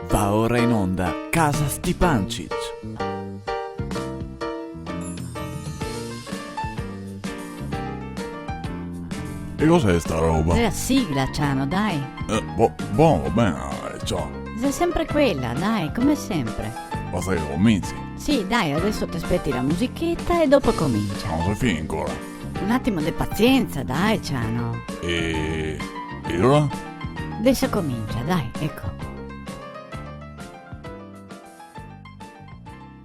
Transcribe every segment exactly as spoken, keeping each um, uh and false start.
Va ora in onda Casa Stipancich. E cos'è sta roba? Xe la sigla, Ciano, dai. Eh, bo-, bon, va ben, eh, ciò. Xe sempre quela, dai, come sempre. Basta che cominci. Sì, dai, adeso te speti la musicheta e dopo comincia. Ma no xe finì ancora. Un atimo de pazienza, dai, Ciano. E, e alora? Adeso comincia, dai, eco.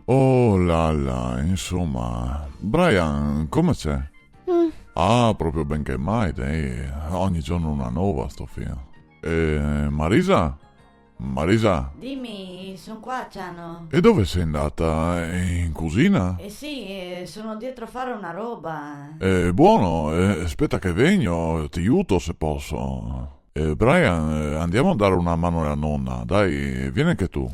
Oh là là, insoma. Brian, come xe? Mm. Ah, proprio ben che mai, dai. Ogni giorno una nova, sto fio. E Marisa? Marisa? Dime, son qua, Ciano. E dove sei andata? In cusina? Eh sì, eh, sono dietro a fare una roba. Eh, bon, eh, speta che vegno, te iuto se poso. Eh, Brian, eh, andiamo a dare una mano alla nonna, dai, vieni anche tu.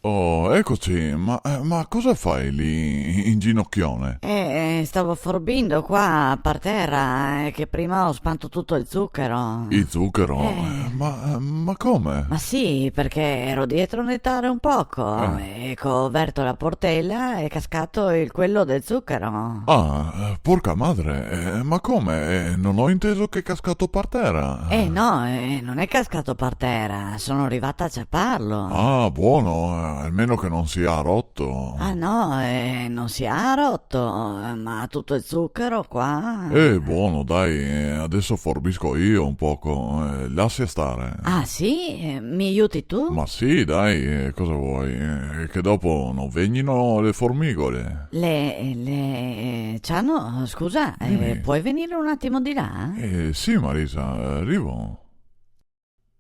Oh, eccoci, ma, eh, ma cosa fai lì, in ginocchione? Eh, eh, stavo forbendo qua par tera, eh, che prima ho spanto tutto il zucchero. Il zucchero? Eh. Eh, ma, ma come? Ma sì, perché ero dietro a nettare un poco, eh, e co ho aperto la portella è cascato il quello del zucchero. Ah, eh, porca madre, eh, ma come? Eh, non ho inteso che è cascato par tera. Eh, no, eh, non è cascato par tera, sono arrivata a ciapparlo. Ah, buono, eh, almeno che non si ha rotto. Ah, no, eh, non si ha rotto, eh, ma tutto il zucchero qua. Eh, buono, dai, eh, adesso forbisco io un poco, eh, lascia stare. Ah, sì? Eh, mi aiuti tu? Ma sì, dai, eh, cosa vuoi? Eh, che dopo non vengono le formicole. Le, le, eh, Ciano, scusa, eh, puoi venire un attimo di là? Eh, sì, Marisa, arrivo.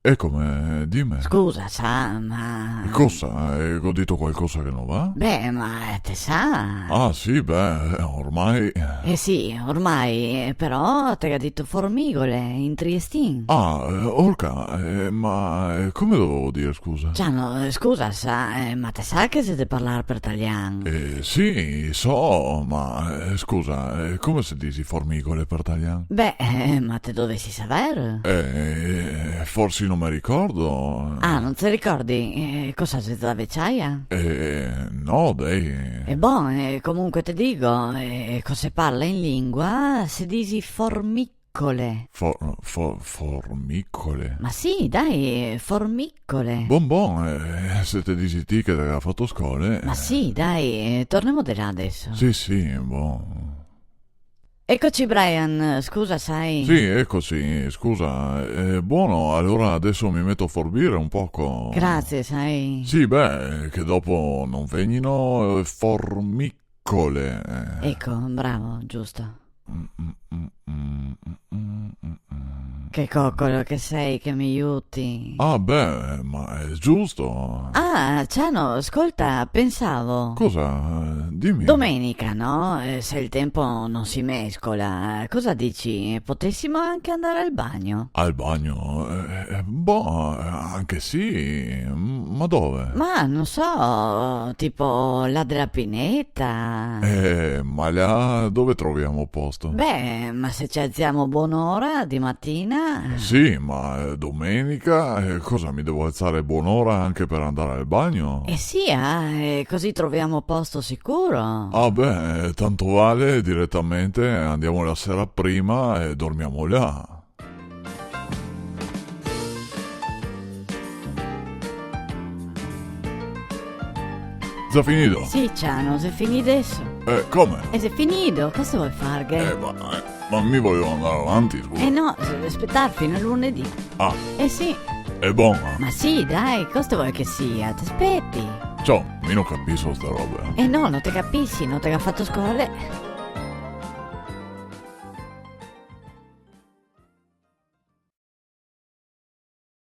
Eccome, dime. Scusa, sa, ma... Cosa? Eh, ho detto qualcosa che non va? Beh, ma te sa. Ah, sì, beh, ormai... Eh sì, ormai, eh, però te ga dito formigole in triestin. Ah, eh, orca, eh, ma, eh, come dovevo dire, scusa? Ciano, eh, scusa, sa, eh, ma te sa che se deve parlare per talian? Eh, sì, so, ma, eh, scusa, eh, come se disi formigole per talian? Beh, eh, ma te dovesi saver. Eh, forsi non me ricordo. Ah, non te ricordi? Eh, cosa, se da veciaia? Eh, no, dai. E bon, eh, comunque te digo, eh, co se parla in lingua, se disi formicole. For-, for-, formicole? Ma sì, dai, formicole. Bon, bon, eh, se te disi ti che te ga fato scole, eh. Ma sì, dai, eh, tornemo de là adesso. Sì, sì, bon. Eccoci, Brian, scusa, sai. Sì, eccoci, scusa. Eh, buono, allora adesso mi metto a forbire un poco. Grazie, sai. Sì, beh, che dopo non vengono, eh, formicole. Ecco, bravo, giusto. Mm, mm, mm, mm. Che cocolo che sei, che mi aiuti. Ah, beh, ma è giusto. Ah, Ciano, ascolta, pensavo. Cosa? Dimmi. Domenica, no? Eh, se il tempo non si mescola, cosa dici? Potessimo anche andare al bagno? Al bagno? Eh, eh, boh, anche sì. M-, ma dove? Ma non so, tipo là della pineta. Eh, ma là dove troviamo posto? Beh, ma se ci alziamo buon'ora di mattina? Sì, ma, eh, domenica, eh, cosa, mi devo alzare buon'ora anche per andare al bagno? Eh sì, ah, eh, così troviamo posto sicuro. Ah, beh, tanto vale, direttamente andiamo la sera prima e dormiamo là. Xe finì? Sì, Ciano, xe finì deso. Eh, come? E xe finì, cosa te vol farghe? Eh, ma, eh, ma mi voio andare avanti, scusa. Eh no, se devi spetar fin a lunedì. Ah. Eh sì. Xe bon, eh? Ma sì, dai, cosa te vol che sia? Te speti. Ciò, mi no capiso sta roba, eh. Eh no, no te capisi, no te ga fato scole.